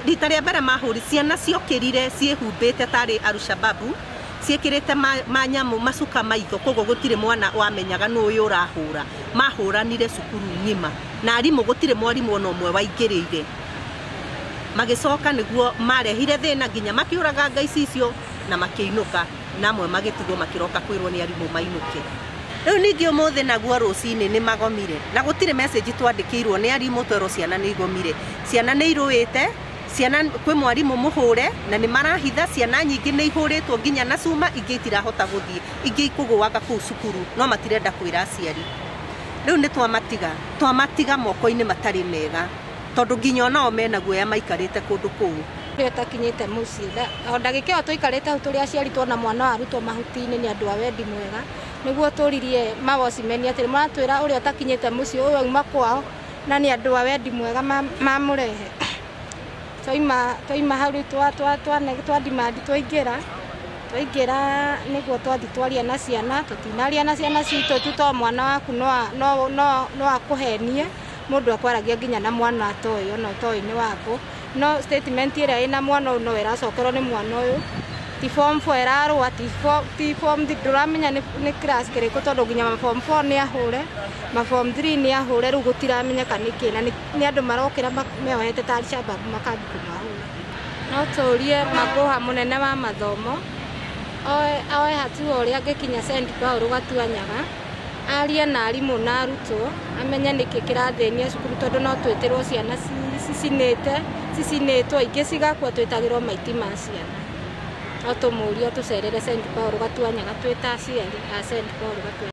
Rita rĩa mbere mahũri ciana ciokĩrire ciĩhumbĩte tarĩ Alshababu, ciĩkĩrĩte manyamũ macuka maitho, koguo gũtirĩ mwana wamenyaga nũ ũyũ ũrahũra. Mahũranire cukuru ng'ima na arimũ gũtirĩ mwarimũ ona ũmwe waingĩrĩire. Magĩcoka nĩguo marehire thĩna nginya makĩũraganga icicio na makĩinũka, na amwe magĩtigwo makĩroka kwĩrwo nĩ arimũ mainũke. Rĩu ningĩ ũmũthĩ naguo rũcinĩ nĩ magomire na gũtirĩ message twandĩkĩirwo nĩ arimũ twerwo ciana nĩ igomire. Ciana nĩ irũĩte, ciana kwĩ mwarimũ mũhũre na nĩ marahitha, ciana nyingĩ nĩ ihũrĩtwo nginya na cuma, ingĩ itirahota gũthiĩ, ingĩ ikũgũaga kũu cukuru no matirenda kwĩra aciari. Rĩu nĩ twamatiga moko-inĩ matarĩ mega tondũ nginya onao mena guoya maikarĩte kũndũ kũu. Ũrĩa ũtakinyĩte mũciĩ o ndagĩka ĩyo tũikarĩte hau tũrĩ aciari tuona mwana warutwo mahuti-inĩ nĩ andũ a wendi mwega, nĩguo tũririe mawocimeni atĩrĩ maratwĩra ũrĩa ũtakinyĩte mũciĩ ũyũ auma kwao na nĩ andũ a wendi mwega mamũrehe. Twaima hau rĩu twa demand twaingĩra nĩguo twathi twaria na ciana, tũtinaria na ciana citũ tu to mwana waku no akũhenie mũndũ akwaragia nginya na mwana atoĩ ona ũtoĩ nĩ waku. No statement ĩrĩa ĩna mwana ũyũ no ĩracokerwo nĩ mwana ũyũ, ti form 4 ĩrarũa, ti form 3 ndũramenya nĩ class kĩrĩkũ tondũ nginya ma form 4 nĩ ahũre, ma form 3 nĩ ahũre, rĩu gũtiramenyeka nĩkĩ na nĩ andũ marokĩra meohete ta Alshabab makambi kũmahũra. No tũrie Magoha mũnene wa mathomo oe hatua ũrĩa angĩkinya St Paul Gatuanyaga, arie na arimũ na arutwo amenye nĩkĩ kĩrathĩnia cukuru tondũ no twĩtĩrwo ciana cicinĩtwo ingĩ cigakua twĩtagĩrwo maiti ma ciana. No tũmũrie tũcerere St Paul Gatuanyaga twĩ ta aciari a St Paul Gatuanyaga.